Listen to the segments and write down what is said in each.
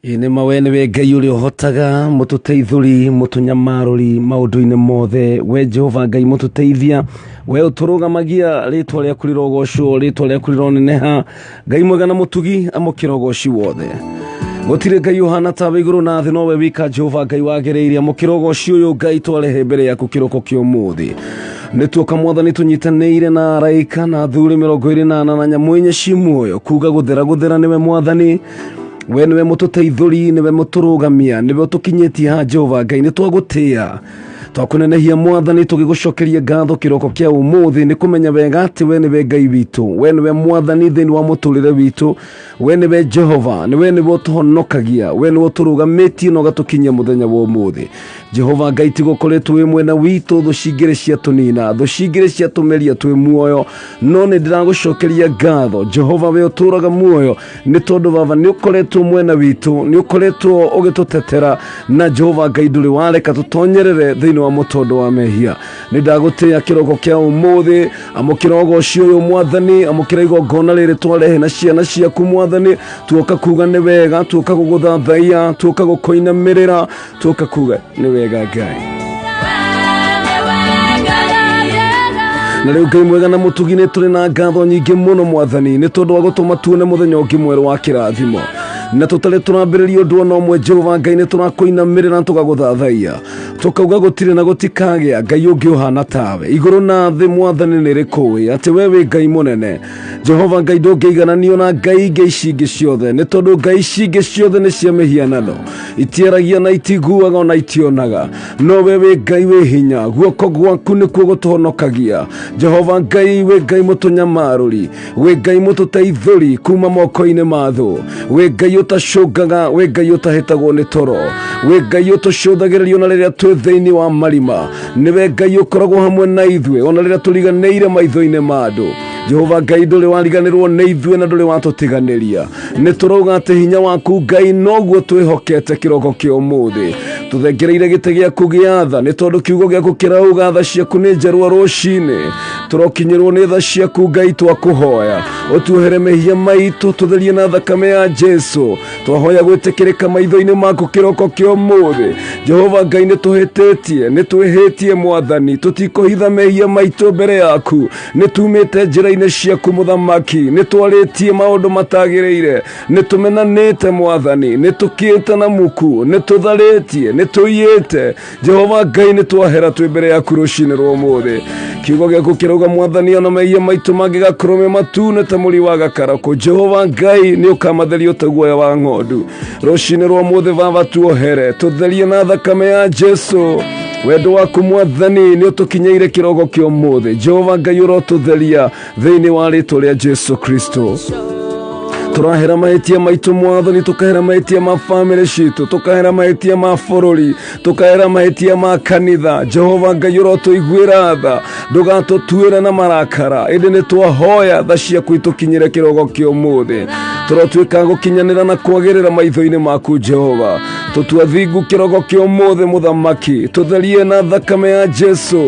Ĩ nĩ ma we nĩwe Ngai ũrĩa ũhotaga, mũtũteithũri, mũtũnyamarũri maũndũ-inĩ mothe. We Jehova Ngai mũtũteithia, we ũtũrũgamagia, rĩtwa rĩaku rĩrogocwo, rĩtwa rĩaku rĩroneneha. Ngai mwega na mũtugi, amũkĩra ũgoci wothe. Gũtirĩ Ngai ũhana tawe igũrũ na thĩ, nowe wika Jehova Ngai wagĩrĩire. Amũkĩra ũgoci ũyũ Ngai twarehe mbere yaku kĩroko kĩa ũmũthĩ. Nĩ tuoka Mwathani tũnyitanĩire na araika na athuri 24 na nyamũ inya ci muoyo, kuga gũthera gũthera nĩwe Mwathani. We nĩwe mũtũteithũri, nĩwe mũtũrũgamia, nĩwe ũtũkinyĩtie ha Jehova Ngai. Nĩ twagũtĩa, twakũnenehia Mwathani, tũgĩgũcokeria ngatho kĩroko kĩa ũmũthĩ nĩ kũmenya wega atĩ we nĩwe Ngai witũ, we nĩwe Mwathani thĩinĩ wa mũtũrĩre witũ, we nĩwe Jehova, nĩwe nĩwe ũtũhonokagia, we nĩwe ũtũrũgamĩtie na ũgatũkinyia mũthenya wa ũmũthĩ. Jehova Ngai, tiga ũkoretwo wĩ mwena witũ, thũ cingĩrĩ ciatũnina, thũ cingĩrĩ ciatũmeria twĩ muoyo, no nĩ ndĩragũcokeria ngatho Jehova, we ũtũraga muoyo, nĩ tondũ Baba nĩ ũkoretwo mwena witũ, nĩ ũkoretwo ũgĩtũtetera, na Jehova Ngai ndũrĩ wareka tũtonyerere thĩinĩ wa mũtondo wa mehia. Nĩ ndagũtĩĩa kĩroko kĩa ũmũthĩ, amũkĩra ũgoci ũyũ Mwathani, amũkĩra igongona rĩrĩ twarehe na ciana ciaku Mwathani. Tuoka kuga nĩ wega, tuoka gũgũthathaiya, tuoka gũkũinamĩrĩra, tuoka kuga nĩ wega Ngai. Na rĩu Ngai mwega na mũtugi, nĩ tũrĩ na ngatho nyingĩ mũno Mwathani, nĩ tondũ wa gũtũma tuone mũthenya ũngĩ mwerũ wa kĩrathimo, na tũtarĩ tũrambĩrĩria ũndũ ona ũmwe Jehova Ngai, nĩ tũrakũinamĩrĩra na tũgagũthathaiya, tũkauga gũtirĩ na gũtikagĩa Ngai ũngĩ ũhana tawe igũrũ na thĩ. Mwathani, nĩ rĩkũĩ atĩ we wĩ Ngai mũnene. Jehova Ngai, ndũngĩigananio na ngai ingĩ ici ingĩ ciothe, nĩ tondũ ngai ici ingĩ ciothe nĩ cia mĩhianano, itiaragia na itiguaga ona itionaga, no we wĩ Ngai wĩ hinya, guoko gwaku nĩkuo gũtũhonokagia. Jehova Ngai, wĩ Ngai mũtũnyamarũri, wĩ Ngai mũtũteithũri kuma moko-inĩ ma thũ, wĩ Ngai ũtacũngaga, wĩ Ngai ũtahĩtagwo nĩ toro, wĩ Ngai ũtũcũthagĩrĩria ona rĩrĩa twĩ thĩinĩ wa marima, nĩwe Ngai ũkoragwo hamwe na ithuĩ ona rĩrĩa tũriganĩire maitho-inĩ ma andũ. Jehova Ngai, ndũrĩ wariganĩrwo nĩ ithuĩ na ndũrĩ watũtiganĩria. Nĩ tũrauga atĩ hinya waku Ngai noguo twĩhokete kĩroko kĩa ũmũthĩ. Tũthengereire gĩtĩ gĩaku gĩa tha, nĩ tondũ kiugo gĩaku kĩrauga tha ciaku nĩ njerũ o rũcinĩ. Tũrokinyĩrwo nĩ tha ciaku Ngai, twakũhoya ũtuohere mehia maitũ, tũtherie na thakame ya Jesu. Twahoya gwĩtĩkĩrĩka maitho-inĩ maku kĩroko kĩa ũmũthĩ. Jehova Ngai, nĩ tũhĩtĩtie, nĩ twĩhĩtie Mwathani, tũtikũhitha mehia maitũ mbere yaku. Nĩ tumĩte njĩra-inĩ ciaku Mũthamaki, nĩ twarĩtie maũndũ matagĩrĩire, nĩ tũmenanĩte Mwathani, nĩ tũkĩte na muku, nĩ tũtharĩtie, nĩ tũiyĩte. Jehova Ngai, nĩ twahera twĩ mbere yaku rũcinĩ rwa ũmũthĩ. Kiugo gĩaku kĩrauga Mwathani, ona mehia maitũ mangĩgakorwo me matune ta mũri wa gakarakũ, Jehova Ngai nĩ ũkamatheria ta guoya wa ng'ondu. Rũcinĩ rwa ũmũthĩ Baba, tuohere, tũtherie na thakame ya Jesu. Wendo waku Mwathani nĩ ũtũkinyĩire kĩroko kĩa ũmũthĩ. Jehova Ngai, ũrotũtheria thĩinĩ wa rĩtwa rĩa Jesu Kristo. Tũrahera mahĩtia maitũ Mwathani, tũkahera mahĩtia ma bamĩrĩ citũ, tũkahera mahĩtia ma bũrũri, tũkahera mahĩtia ma kanitha. Jehova Ngai, ũrotũiguĩra tha, ndũgatũtuĩre na marakara, ĩndĩ nĩ twahoya tha ciaku itũkinyĩre kĩrogo kĩa ũmũthĩ. Tũrotuĩka gũkinyanĩra na kwagĩrĩra maitho-inĩ maku Jehova. Tũtua thingu kĩrogo kĩa ũmũthĩ Mũthamaki, tũtherie na thakame ya Jesu,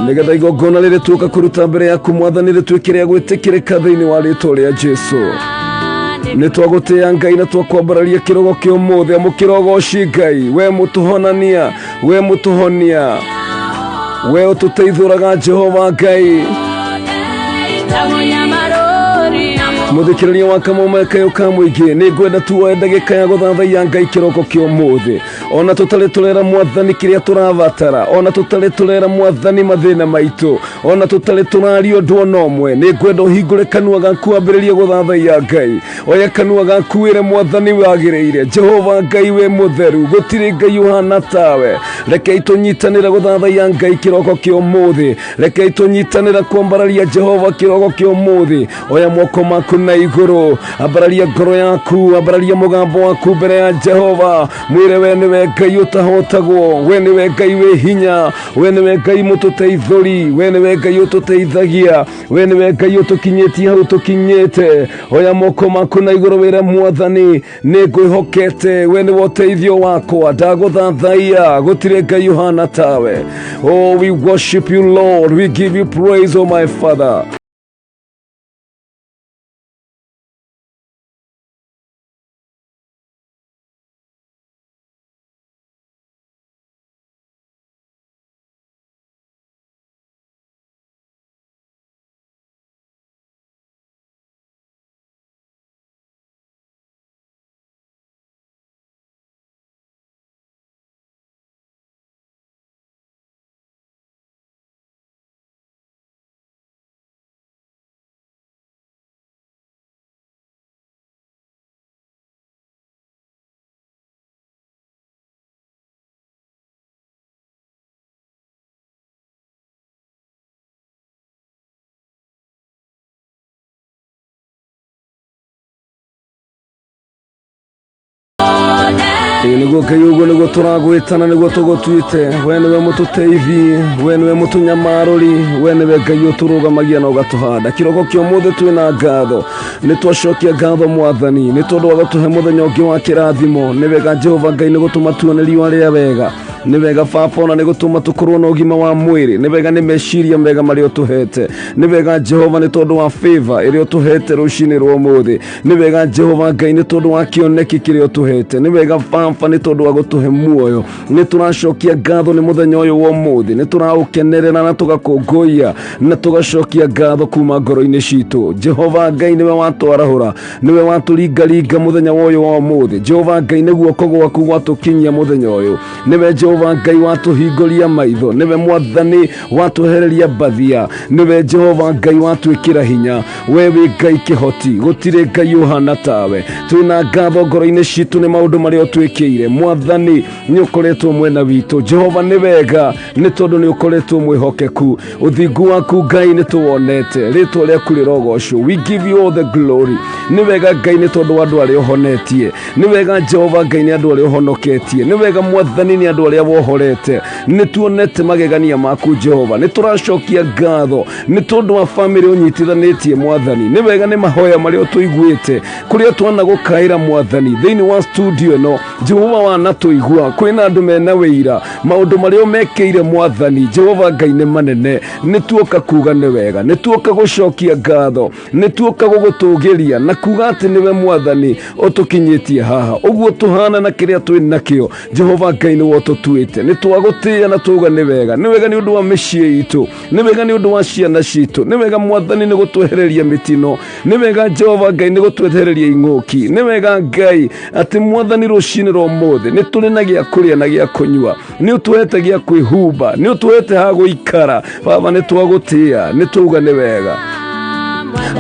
nĩgetha igongona rĩrĩ tuoka kũruta mbere yaku Mwathani rĩtuĩke rĩa gwĩtĩkĩrĩka thĩinĩ wa rĩtwa rĩa Jesu. Nĩ twagũtĩĩa Ngai na twakwambararia kĩrogo kĩa ũmũthĩ. Amũkĩra ũgoci Ngai, we mũtũhonania, we mũtũhonia, we ũtũteithũraga Jehova Ngai. Mũthikĩrĩria wa Kamau kayũ ka mũingĩ, nĩ ngwenda tuoe ndagĩka ya gũthathaiya Ngai kĩroko kĩa ũmũthĩ, ona tũtarĩ tũrera Mwathani kĩrĩa tũrabatara, ona tũtarĩ tũrera Mwathani mathĩna maitũ, ona tũtarĩ tũraria ũndũ ona ũmwe. Nĩ ngwenda ũhingũre kanua gaku wambĩrĩrie gũthathaiya Ngai. Oya kanua gaku wĩre Mwathani wagĩrĩire. Jehova Ngai, wĩ mũtheru, gũtirĩ Ngai ũhana tawe. Rekei tũnyitanĩre gũthathaiya Ngai kĩroko kĩa ũmũthĩ. Rekei tũnyitanĩre kwambararia Jehova kĩroko kĩa ũmũthĩ. Oya moko maku na igũrũ, ambararia ngoro yaku, ambararia mũgambo waku mbere ya Jehova, mwĩre we nĩwe Ngai ũtahotagwo, we nĩwe Ngai wĩ hinya, we nĩwe Ngai mũtũteithũri, we nĩwe Ngai ũtũteithagia, we nĩwe Ngai ũtũkinyĩtie hau tũkinyĩte. Oya moko maku na igũrũ wĩre Mwathani, nĩ ngwĩhokete, we nĩwe ũteithio wakwa, ndagũthathaiya, gũtirĩ Ngai ũhana tawe. Oh, we worship you Lord, we give you praise, oh my Father. Nĩguo Ngai, ũguo nĩguo tũragwĩtana, nĩguo tũgũtuĩte. We nĩwe mũtũteithie, we nĩwe mũtũnyamarũri, we nĩwe Ngai ũtũrũgamagia na ũgatũhanda. Kĩroko kĩa ũmũthĩ twĩna ngatho, nĩ twacokia ngatho Mwathani nĩ tondũ wa gũtũhe mũthenya ũngĩ wa kĩrathimo. Nĩ wega Jehova Ngai nĩ gũtũma tuone riũa rĩa wega. Nĩ wega Baba ona nĩ gũtũma tũkorwo na ũgima wa mwĩrĩ. Nĩ wega nĩ meciria mega marĩa ũtũhete. Nĩ wega Jehova nĩ tondũ wa favor ĩrĩa ũtũhete rũcinĩ rwa ũmũthĩ. Nĩ wega Jehova Ngai nĩ tondũ wa kĩoneki kĩrĩa ũtũhete. Nĩ wega Baba nĩ tondũ wa gũtũhe muoyo. Nĩ tũracokia ngatho nĩ mũthenya ũyũ wa ũmũthĩ. Nĩ tũraũkenerera na tũgakũngũiya na tũgacokia ngatho kuma ngoro-inĩ citũ. Jehova Ngai nĩwe watwarahũra, nĩwe watũringaringa mũthenya wa ũyũ wa ũmũthĩ. Jehova Ngai nĩ guoko gwaku gwatũkinyia mũthenya ũyũ. Nĩwe Jehova Ngai watũhingũria maitho. Nĩwe Mwathani watwehereria mbathia. Nĩwe Jehova Ngai watwĩkĩra hinya. We wĩ Ngai kĩhoti, gũtirĩ Ngai ũhana tawe. Twĩna ngatho ngoro-inĩ citũ nĩ maũndũ marĩa ũtwĩkĩire. Mwathani nĩ ũkoretwo mwena witũ. Jehova nĩ wega nĩ tondũ nĩ ũkoretwo mwĩhokeku. Ũthingu waku Ngai nĩ tũwonete, rĩtwa rĩaku rĩrogocwo. We give you all the glory. Nĩ wega Ngai nĩ tondũ wa andũ arĩa ũhonetie. Nĩ wega Jehova Ngai nĩ andũ arĩa ũhonoketie. Nĩ wega Mwathani nĩ andũ arĩa wohorete. Nĩ tuonete magegania maku Jehova. Nĩ tũracokia ngatho nĩ tondũ wa bamĩrĩ ũnyitithanĩtie Mwathani. Nĩ wega nĩ mahoya marĩa ũtũiguĩte, kũrĩa twana gũkaĩra Mwathani thĩinĩ wa studio ĩno. Jehova wanatũigua, kwĩna andũ mena wĩira maũndũ marĩa ũmekĩire Mwathani. Jehova Ngai nĩ manene. Nĩ tuoka kuga nĩ wega, nĩ tuoka gũcokia ngatho, nĩ tuoka gũgũtũgĩria na kuga atĩ nĩwe Mwathani ũtũkinyĩtie haha ũguo tũhana na kĩrĩa twĩ nakĩo. Jehova Ngai nĩwe ũtũtuĩte. Nĩ twagũtĩĩa na tuga nĩ wega. Nĩ wega nĩ ũndũ wa mĩciĩ itũ, nĩ wega nĩ ũndũ wa ciana citũ, nĩ wega Mwathani nĩ gũtwehereria mĩtino, nĩ wega Jehova Ngai nĩ gũtwehereria ing'ũki, nĩ wega Ngai atĩ Mwathani rũcinĩ rwa ũmũthĩ nĩ tũrĩ na gĩa kũrĩa na gĩa kũnyua, nĩ ũtũhete gĩa kwĩhumba, nĩ ũtũhete ha gũikara. Baba nĩ twagũtĩĩa, nĩ twauga nĩ wega.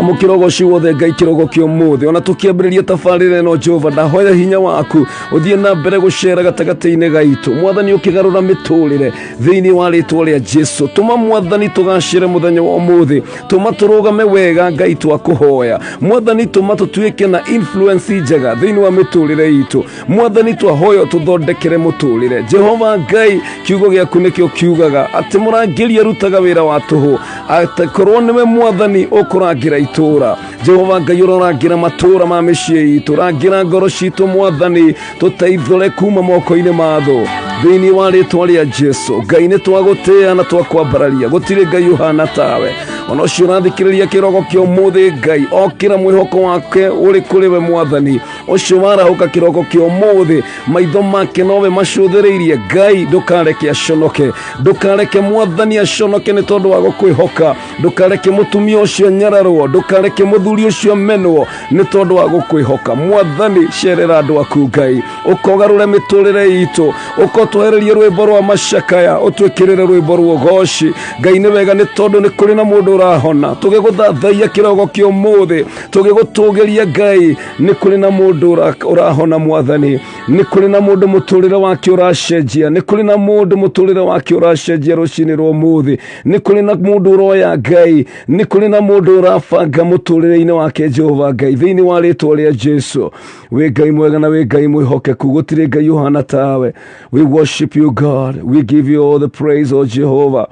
Amũkĩra ũgoci wothe Ngai kĩrogo kĩa ũmũthĩ. Ona tũkĩambĩrĩria tabarĩra ĩno Jehova, ndahoya hinya waku ũthiĩ na mbere gũcera gatagatĩ-inĩ gaitũ. Mwathani ũkĩgarũra mĩtũrĩre thĩinĩ wa rĩtwa rĩa Jesu. Tũma Mwathani tũgacĩre mũthenya wa ũmũthĩ. Tũma tũrũgame wega Ngai twakũhoya. Mwathani tũma tũtuĩke na influence njega thĩinĩ wa mĩtũrĩre itũ. Mwathani twahoya tũthondekere mũtũrĩre. Jehova Ngai, kiugo gĩaku nĩkĩo kiugaga atĩ mũrangĩri arutaga wĩra wa tũhũ, atakorwo nĩwe Mwathani ũkũrangĩra itũũra. Jehova Ngai ũrorangĩra matũũra ma mĩciĩ itũ, rangĩra ngoro citũ Mwathani, tũteithũre kuma moko-inĩ ma thũ thĩinĩ wa rĩtwa rĩa Jesu. Ngai nĩ twagũtĩĩa na twakwambararia, gũtirĩ Ngai ũhana tawe. Ona ũcio ũrathikĩrĩria kĩrogo kĩa ũmũthĩ Ngai, okĩra mwĩhoko wake ũrĩ kũrĩ we Mwathani. Ũcio warahũka kĩroko kĩa ũmũthĩ, maitho make nowe macũthĩrĩirie. Ngai ndũkareke aconoke, ndũkareke Mwathani aconoke nĩ tondũ wa gũkwĩhoka. Ndũkareke mũtumia ũcio anyararwo, ndũkareke mũthuri ũcio amenwo nĩ tondũ wa gũkwĩhoka. Mwathani cerera andũ aku Ngai, ũkogarũre mĩtũrĩre itũ, ũkotwehererie rwĩmbo rwa macakaya, ũtwĩkĩrĩre rwĩmbo rwa ũgoci. Ngai nĩ wega nĩ tondũ nĩ kũrĩ na mũndũ ũrahona. Tũgĩgũthathaiya kĩrogo kĩa ũmũthĩ, tũgĩgũtũgĩria Ngai, nĩ kũrĩ na mũndũ ũrahona Mwathani. Nĩ kũrĩ na mũndũ mũtũrĩre wake ũracenjia, nĩ kũrĩ na mũndũ mũtũrĩre wake ũracenjia rũcinĩ rwa ũmũthĩ. Nĩ kũrĩ na mũndũ ũroya Ngai, nĩ kũrĩ na mũndũ ũrabanga mũtũrĩre-inĩ wake Jehova Ngai, thĩinĩ wa rĩtwa rĩa Jesu. Wĩ Ngai mwega na wĩ Ngai mwĩhokeku, gũtirĩ Ngai ũhana tawe. We worship you God, we give you all the praise, O Jehovah.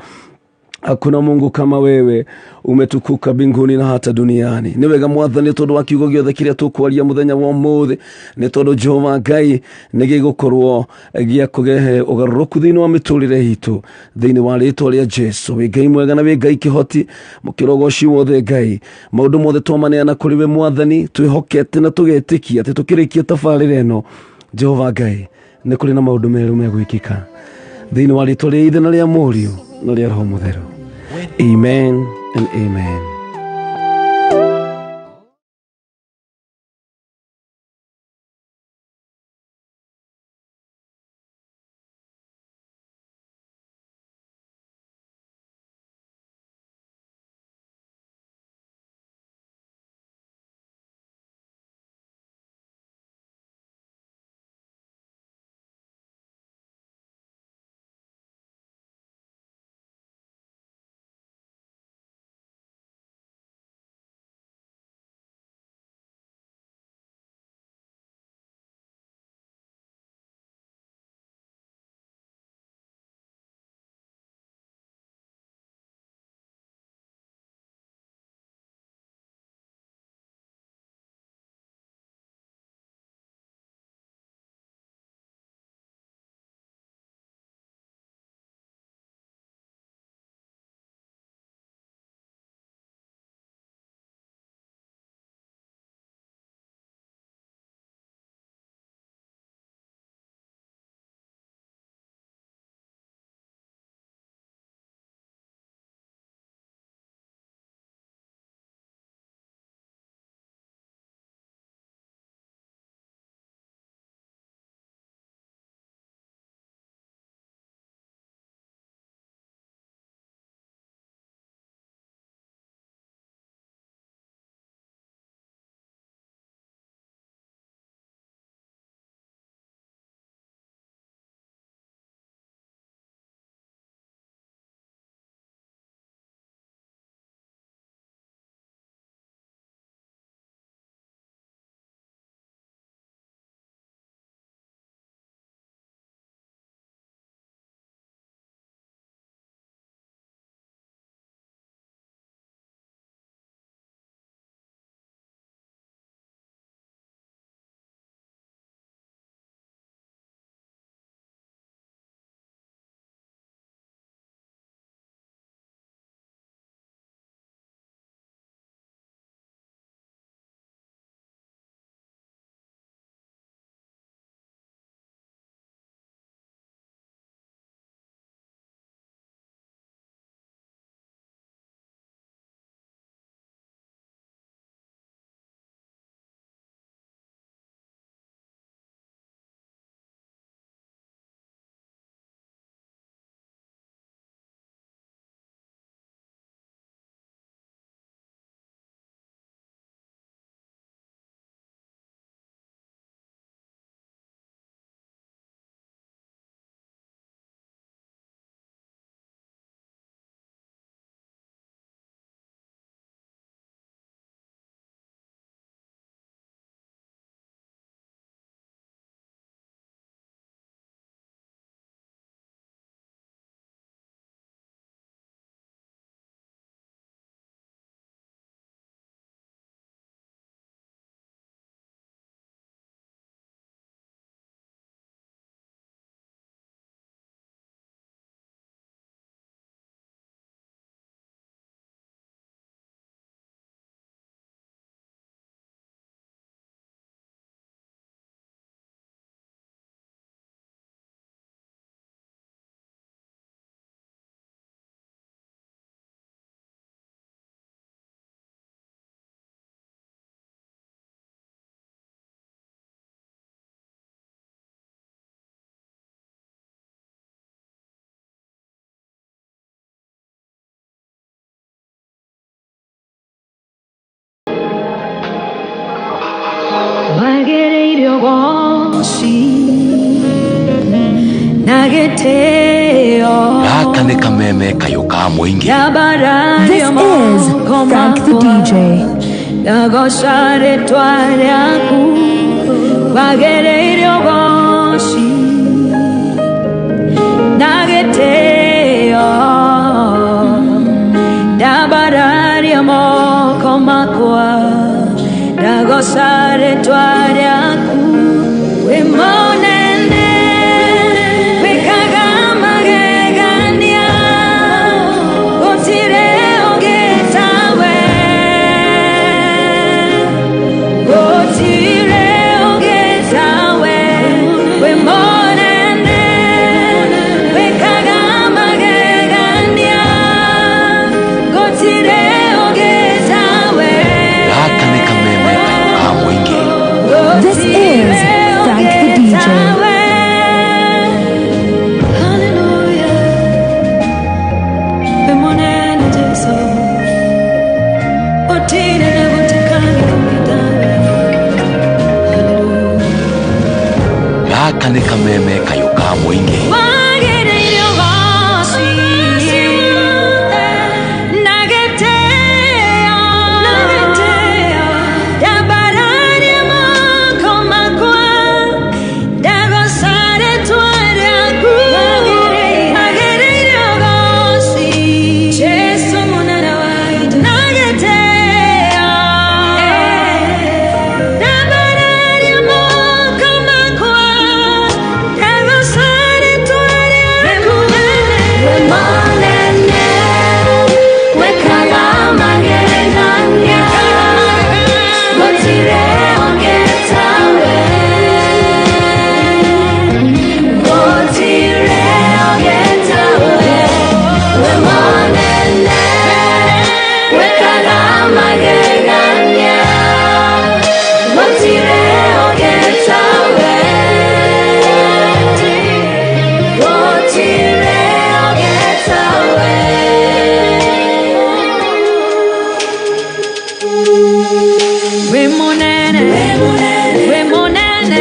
Hakuna Mungu kama wewe, umetukuka mbinguni na hata duniani. Nĩ wega Mwathani tondũ wa kiugo gĩothe kĩrĩa tũkwaria mũthenya wa ũmũthĩ, nĩ tondũ Jehova Ngai nĩ gĩgũkorwo gĩa kũrehe ũgarũrũku thĩinĩ wa mĩtũrĩre itũ thĩinĩ wa rĩtwa rĩa Jesu. Wĩ Ngai mwega na wĩ Ngai kĩhoti, mũkĩrogoci wothe Ngai. Maũndũ mothe twamaneana kũrĩ we Mwathani, twĩhokete na tũgetĩkia atĩ tũkĩrĩkia tabarĩra ĩno Jehova Ngai nĩ kũrĩ na maũndũ merũ megwĩkĩka thĩinĩ wa rĩtwa rĩa Ithe na rĩa Mũriũ na rĩa Roho Mũtheru. Amen and amen. Na gĩtĩo. Gaka nĩ kameme kayũ ka mũingĩ. Ndambararia This is moko Frank the makwa. DJ. Ndagoca rĩtwa rĩaku wagĩrĩire ũgoci na gĩtĩo. Ndambararia moko makwa, ndagoca rĩtwa rĩaku. Wĩ mũnene, wĩkaga magegania, gũtirĩ ũngĩ tawe. Gũtirĩ ũngĩ tawe. Wĩ mũnene, wĩkaga magegania, gũtirĩ ũngĩ tawe. Gaka nĩ kameme kayũ ka mũingĩ. This is Frank the DJ. Hallelujah. Wĩ mũnene Jesu. Gũtirĩ na gũtikagĩa ũngĩ tawe. Hallelujah. Gaka nĩ kameme kayũ ka mũingĩ. Wagĩrĩire ũgoci na gĩtĩo. Ndambararia moko makwa, ndagoca rĩtwa rĩaku. Wagĩrĩire ũgoci, Jesu mũnene wa ita. Na gĩtĩo. Ndambararia moko makwa, ndagoca rĩtwa rĩaku. Wĩ mũnene, wĩkaga magegania, gũtirĩ ũngĩ tawe. Gũtirĩ ũngĩ tawe. Wĩ mũnene, wĩkaga magegania, gũtirĩ ũngĩ tawe. Gũtirĩ ũngĩ tawe. Wĩ mũnene, wĩ mũnene,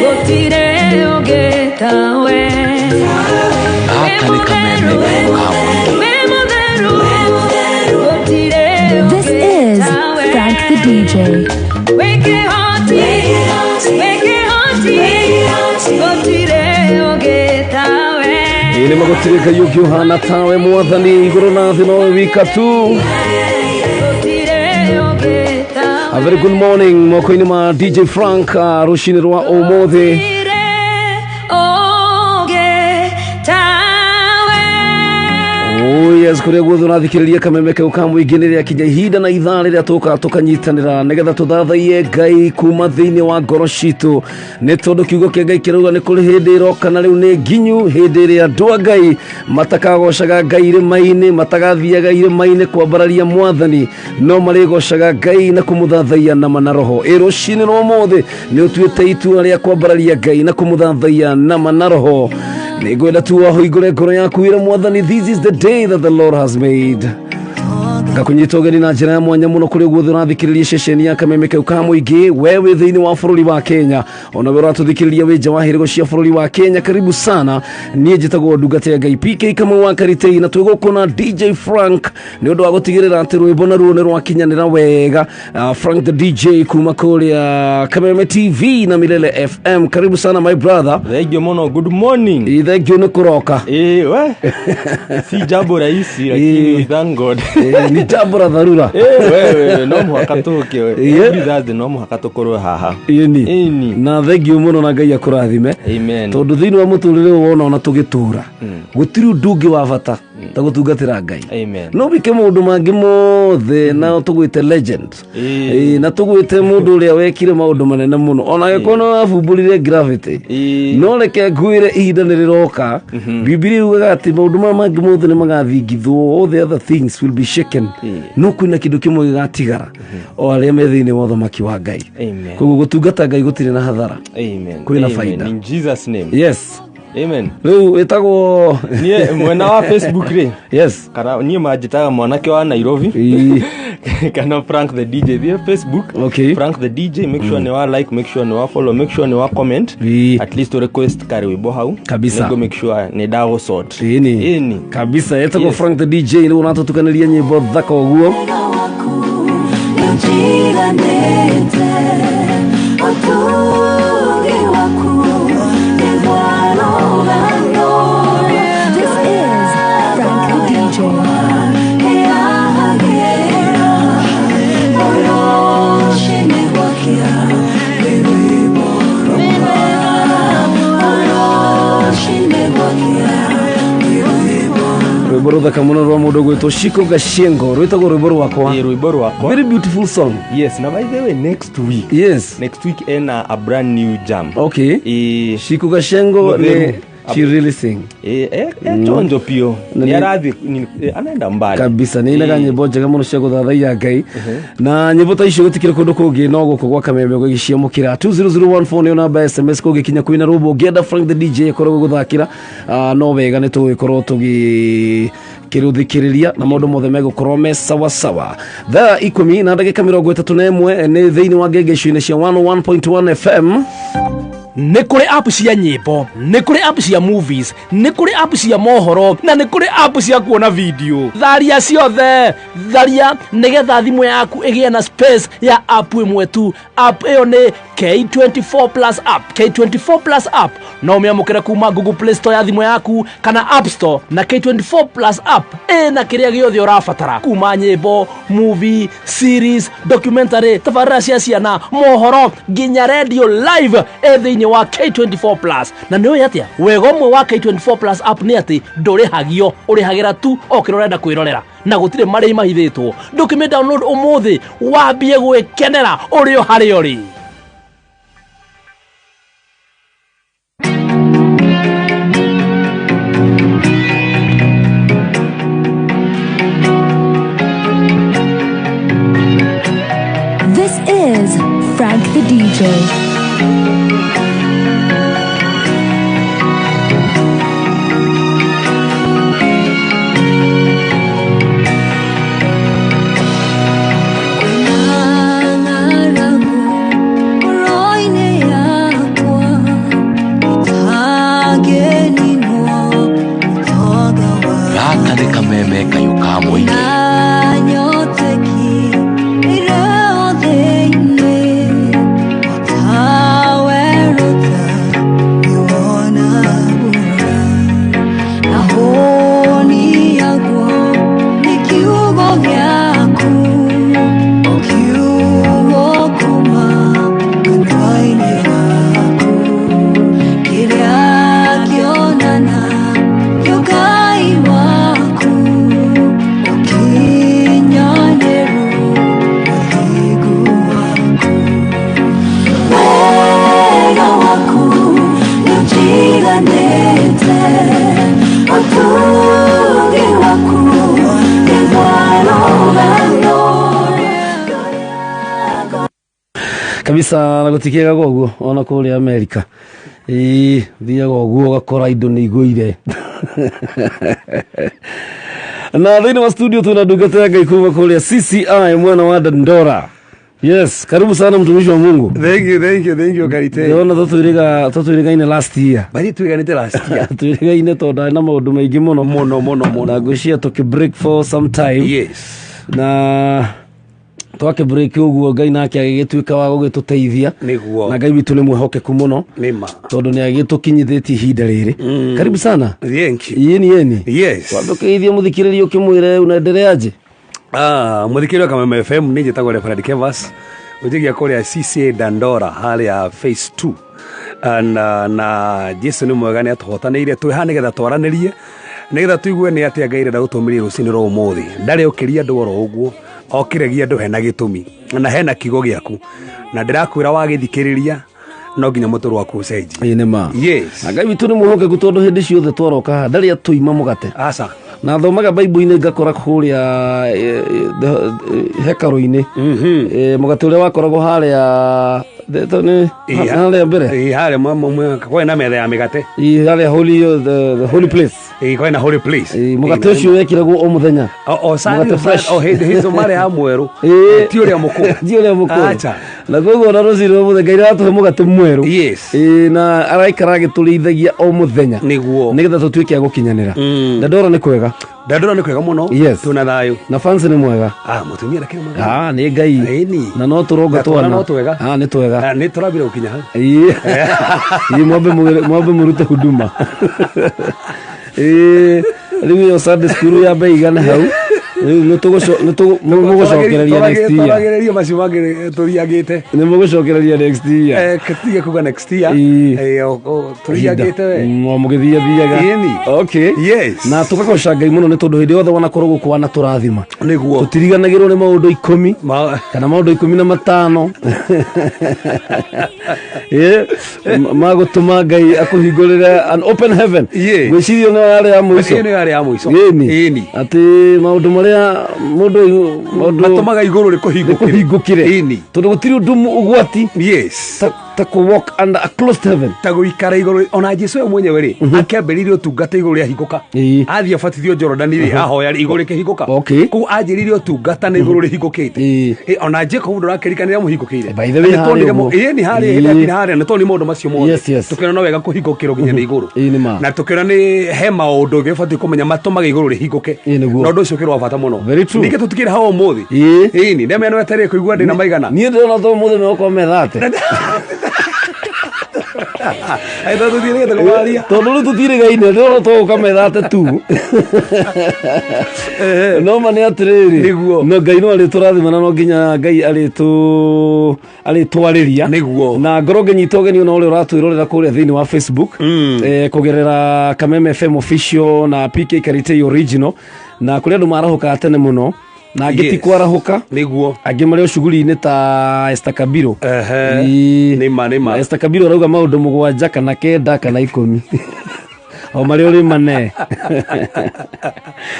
gũtirĩ ũngĩ tawe. Gaka nĩ kameme kayũ ka mũingĩ. Wĩ mũtheru, gũtirĩ This ũngĩ is tawe. Frank the DJ. Wĩ kĩhoti, wĩ kĩhoti, gũtirĩ ũngĩ tawe. Ĩ nĩ magũtirĩ Ngai ũngĩ ũhana tawe, Mwathani, igũrũ na thĩ nowe wika tu. Gũtirĩ ũngĩ tawe. A very good morning moko-inĩ ma DJ Frank, rũcinĩ rwa ũmũthĩ. Gũtirĩ ũngĩ tawe. Oh yes, kũrĩa guothe ũrathikĩrĩria kameme kau ka mũingĩ, nĩ rĩakinya ihinda na ithaa rĩrĩa tũkaga tũkanyitanĩra nĩgetha tũthathaiye Ngai kuma thĩinĩ wa ngoro citũ, nĩ tondũ kiugo kĩa Ngai kĩrauga nĩ kũrĩ hĩndĩ ĩroka, na rĩu nĩ nginyu, hĩndĩ ĩrĩa andũ a Ngai matakagocaga Ngai irĩma-inĩ, matagathiaga irĩma-inĩ kwambararia Mwathani, no marĩgocaga Ngai na kũmũthathaiya nama na roho. Ĩ rũcinĩ rwa ũmũthĩ nĩ ũtuĩte itua rĩa kwambararia Ngai na kũmũthathaiya nama na roho? Nĩ ngwenda tu wahingũre ngoro yaku wĩre Mwathani, "This is the day that the Lord has made." Ngakunyita ũgeni na njĩra ya mwanya mũno kũrĩa guothe ũrathikĩrĩria ceceni ya kameme kau ka mũingĩ, we wĩ thĩinĩ wa bũrũri wa Kenya, ona we ũratũthikĩrĩria wĩ nja wa hĩrĩgo cia bũrũri wa Kenya, karibu sana. Niĩ njĩtagwo ndungata ya Ngai PK Kamau wa Karitei, na twĩ gũkũ na DJ Frank nĩ ũndũ wa gũtigĩrĩra atĩ rwĩmbo naruo nĩ rwakinyanĩra wega. Frank the DJ kuma kũrĩa Kameme TV na Milele FM, karibu sana, my brother. Thank you muno. Good morning. Ĩ, thank you nĩ kũroka. We. Si jambo rahisi, lakini we thank God. Ni jambo la dharura. Wewe no mũhaka tũke. Every Thursday no mũhaka tũkorwo haha. Ĩni. Ĩni. Na thengiũ mũno, na Ngai akũrathime. Amen. Tondũ thĩinĩ wa mũtũrĩre ũyũ wona ona tũgĩtũra, gũtirĩ ũndũ ũngĩ wa bata ta gũtungatĩra Ngai. Amen. No wike maũndũ mangĩ mothe na tũgwĩte legend. Na tũgwĩte mũndũ ũrĩa wekire maũndũ manene mũno, ona angĩkorwo nĩ wabumbũrire gravity. No reke ngwĩre, ihinda nĩ rĩroka. Bibilia yugaga atĩ maũndũ maya mangĩ mothe nĩ magathingithwo, all the other things will be shaken, no kwĩna kĩndũ kĩmwe gĩgatigara, o arĩa me thĩinĩ wa ũthamaki wa Ngai. Amen. Koguo gũtungata Ngai gũtirĩ na hathara. Amen. Kwĩna Amen. faida. In Jesus' name. Yes. Amen. Rĩu wĩtagwo? Niĩ mwena wa Facebook rĩ, Yes. kana niĩ manjĩtaga Mwanake wa Nairobi kana Frank the DJ. Thiĩ Facebook, Frank the DJ, make sure nĩ wa like, make sure nĩ wa follow, make sure nĩ wa comment, at least request karwĩmbo hau. Kabisa. Nĩngũ make sure nĩ ndagũsort. Ĩni. Ĩni. Kabisa, etagwo Yes. Frank the DJ. Nĩguo ũratũtukanĩria nyĩmbo thaka ũguo. This is Frank the DJ. Rwĩmbo rũthaka mũno rwa mũndũ gwĩtwo Shiko Gashengo, rwĩtagwo Rwĩmbo Rwakwa. Ĩ, Rwĩmbo Rwakwa. Very beautiful song. Yes, na by the way, next week, next week ena a brand new jam. Ĩ. Shiko Gashengo nĩ Mũtheru. she really sing. Ĩ, e chonjo pio. Na nĩ arathiĩ anaenda mbali. Kabisa, nĩ inaga Ĩ. nyĩmbo njega mũno cia gũthathaiya Ngai, na nyĩmbo ta icio gũtikĩrĩ kũndũ kũngĩ no gũkũ gwa Kameme gũgĩciamũkĩra. 20014 nĩyo namba ya SMS. Kũngĩkinya kwĩna rũmbo ũngĩenda Frank the DJ akorwo gũgũthakĩra, no wega nĩ tũgũgĩkorwo tũgĩ kĩrũthikĩrĩria na maũndũ mothe megũkorwo me sawasawa. Thaa 10:31 nĩ thĩinĩ wa ngengecio-inĩ cia 101.1 FM. Nĩ kũrĩ app cia nyĩmbo, nĩ kũrĩ app cia movies, nĩ kũrĩ app cia mohoro, na nĩ kũrĩ app cia kuona video. Tharia ciothe, tharia nĩgetha thimũ yaku ĩgĩe na space ya app ĩmwe tu. App ĩyo nĩ K24 Plus app. K24 Plus app no ũmĩamũkĩre kuma Google Play Store ya thimũ yaku kana App Store, na K24 Plus app ĩna kĩrĩa gĩothe ũrabatara, kuma nyĩmbo, movie, series, documentary, tabarĩra cia ciana, mohoro, nginya radio live ĩ thĩinĩ wa K24 Plus. Na nĩ ũĩ atĩa wega ũmwe wa K24 Plus app nĩ atĩ ndũrĩhagio, ũrĩhagĩra tu o kĩrĩa ũrenda kwĩrorera, na gũtirĩ marĩhi mahithĩtwo. Ndũkĩmĩ download ũmũthĩ wambie gwĩkenera ũrĩ o harĩa ũrĩ. This is Frank the DJ. Gaka nĩ kameme kayũ ka mũingĩ. Kabisa, na gũtikĩaga ũguo ona kũrĩa Amerika. Ĩĩ, thiaga ũguo ũgakora indo nĩ igũire. Na thĩinĩ wa studio tuna ndungata ya Ngai kuma kũrĩa CCI mwena wa Dandora. Yes, karibu sana mtumishi wa Mungu. Thank you, thank you, thank you, Karite. Ndĩrona tũtwĩrĩgaine last year. Bari twĩganĩte last year. Twĩrĩgaine tondũ ndarĩ na maũndũ maingĩ mũno. Mũno, mũno, mũno. Na ngwĩciria tũkĩ break for some time. Yes. Na twakĩ break ũguo, Ngai nake agĩgĩtuĩka wa gũgĩtũteithia. Nĩguo. Na Ngai witũ nĩ mwĩhokeku mũno. Nĩma. Tondũ nĩ agĩtũkinyithĩtie ihinda rĩrĩ. Karibu sana. Thank you. Yeni yeni. Yes. Wambe ũkĩgeithie mũthikĩrĩria ũkĩmwĩre unaendeleaje? Mũthikĩrĩria wa Kameme FM, nĩ njĩtagwo Reverend Kevas, ũnjĩgia kũrĩa CCA Dandora harĩa phase 2. Na Jesu nĩ mwega, nĩ atũhotanĩire. Twĩ haha nĩgetha twaranĩrie, nĩgetha tũigue nĩ atĩa Ngai arenda gũtũmĩria rũcinĩ rwa ũmũthĩ. Ndarĩ ũkĩria andũ oro ũguo, okĩragia andũ hena gĩtũmi na hena kiugo gĩaku, na ndĩrakwĩra wagĩthikĩrĩria no nginya mũtũrũ waku ũcenjie. Ĩĩ, nĩ ma. Yes. Na Ngai witũ nĩ mwĩhokeku tondũ hĩndĩ ciothe twaroka haha ndarĩ atũima mũgate. Aca. Na thomaga Bible-inĩ ngakora kũrĩa hekarũ-inĩ, mũgate ũrĩa wakoragwo harĩa Theto nĩ harĩa mbere. Ĩĩ, harĩa kwĩ na metha ya mĩgate. Ĩĩ, harĩa holy, the holy place. Ĩĩ, kwĩ na holy place. Ĩĩ, mũgate ũcio wekĩragwo o mũthenya. O Mũgate fresh. o hĩndĩ hizo marĩ ya mwerũ. Ĩĩ. Ti ũrĩa mũkũrũ. Ti ũrĩa mũkũrũ. Acha. Na koguo ona rũcinĩ rwa mũthenya Ngai nĩaratũhe mũgate mwerũ. Yes. Ĩĩ, na araikara agĩtũrĩithagia o mũthenya. Nĩguo. Nĩgetha tũtuĩke a gũkinyanĩra. Ndandora nĩ kwega. Ndandora nĩ kwega mũno. Yes. Twĩna thayũ. Na fans nĩ mwega. Ah, mũtumia ndakĩrĩ mwega. Ah, nĩ Ngai. Ĩni. Na no tũronga Na twana twana. no twega. Ah, nĩ twega. Ah, nĩ tũrambire gũkinya hau. Ĩĩ. Ĩĩ, mwambe mũrute huduma. Ĩĩ, rĩu ĩyo Sunday school ya mbeigane hau. Rĩu nĩ tũgũcokereria next year. Tũragĩrĩria macio mangĩ tũriangĩte. Nĩ mũgũcokereria next year. Eh, tige kuga next year. Ĩĩ. Eh, tũriangĩte we. O mũgĩthiathiaga. Ĩni. Okay. Yes. Na tũkagoca Ngai mũno nĩ tondũ hĩndĩ yothe wanakorwo gũkũ wanatũrathima. Nĩguo. Tũtiriganagĩrwo nĩ maũndũ 10 kana maũndũ 15 Ĩĩ, magũtũma Ngai akũhingũrĩre an open heaven. Yeah. Ngwĩciria nĩyo yarĩ ya mũico. Ĩyo nĩyo yarĩ ya mũico. Ĩni. Ĩni. Atĩ maũndũ marĩa mũndũ maũndũ Matũmaga igũrũ rĩkũhingũkĩre. rĩkũhingũkĩre. Ĩni. Tondũ gũtirĩ ũndũ ũgwati Yes. ta kũ walk under a closed heaven. Ta gũikara igũrũ ona Jesu we mwenyewe rĩ akĩambĩrĩirie ũtungata igũrũ rĩahingũka. Ĩĩ. Athiĩ abatithio Jorodani rĩ ahoya rĩ igũrũ rĩkĩhingũka. Okay. Kũu anjĩrĩirie ũtungata na igũrũ rĩhingũkĩte. Ĩĩ. Ĩ, ona Jacob ndũrakĩrikana rĩrĩa mũhingũkĩire. By the way, Nĩ harĩa tuonire ũguo. ĩĩ, nĩ harĩa Ĩĩ. hĩndĩ akinya harĩa nĩ tuonire maũndũ macio mothe. Yes. Tũkĩona no wega kũhingũkĩrwo nginya nĩ igũrũ. Ĩĩ, nĩ ma. Na tũkĩona nĩ he maũndũ gĩbatiĩ kũmenya matũmaga igũrũ rĩhingũke. Ĩĩ, nĩguo. Na ũndũ ũcio ũkĩrĩ wa bata mũno. Very true. Ningĩ tũtikĩrĩ hau ũmũthĩ. Ĩĩ. Ĩĩ, nĩ mena weterere kũigua ndĩna maigana. Niĩ ndĩrona to ũmũthĩ megũkorwo methate. Ai, tondũ tũthiĩrĩgĩte kũmaria. Tondũ rĩu tũtirĩgaine ndĩrona to gũka methate tu. No ma nĩ atĩrĩrĩ. Nĩguo. No Ngai no arĩtũrathima na no nginya Ngai arĩtwarĩria. Nĩguo. Na ngorwo ngĩnyita ũgeni ona ũrĩa ũratwĩrorera kũrĩa thĩinĩ wa Facebook. Kũgerera Kameme FM official na PK Karitei original na kũrĩ andũ marahũkaga tene mũno na angĩ ti Yes. kwarahũka Nĩguo. angĩ marĩ o cuguri-inĩ ta Esther Kabiro. Ehe. Ĩĩ. Nĩma, nĩma. Esther Kabiro arauga maũndũ 7 kana 9 kana 10 o marĩa ũrĩ mane.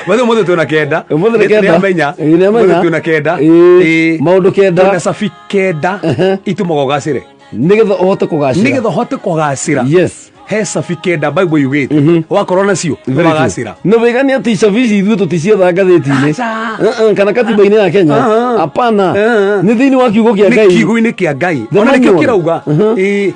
Mathe ũmũthĩ twĩna 9. Ũmũthĩ nĩ 9. Nĩamenya. Ĩĩ, nĩamenya. Ũmũthĩ twĩna 9. Ĩĩ. Ĩĩ. Maũndũ 9. Twĩna cabi 9 itũmaga ũgacĩre. Nĩgetha ũhote kũgacĩra. Nĩgetha ũhote kũgacĩra. Yes. He cabi 9 Bible yugĩte. Wakorwo nacio Very true. ũgacĩra. Na wega nĩ atĩ cabi ici ithuĩ tũticietha ngathĩti-inĩ. Aca. Kana katiba-inĩ ya Kenya. Ah. Hapana. Ah. Nĩ thĩinĩ wa kiugo kĩa Nĩ Ngai. kiugo-inĩ kĩa Ngai. The Ona nĩkĩo manual. kĩrauga. Ĩĩ.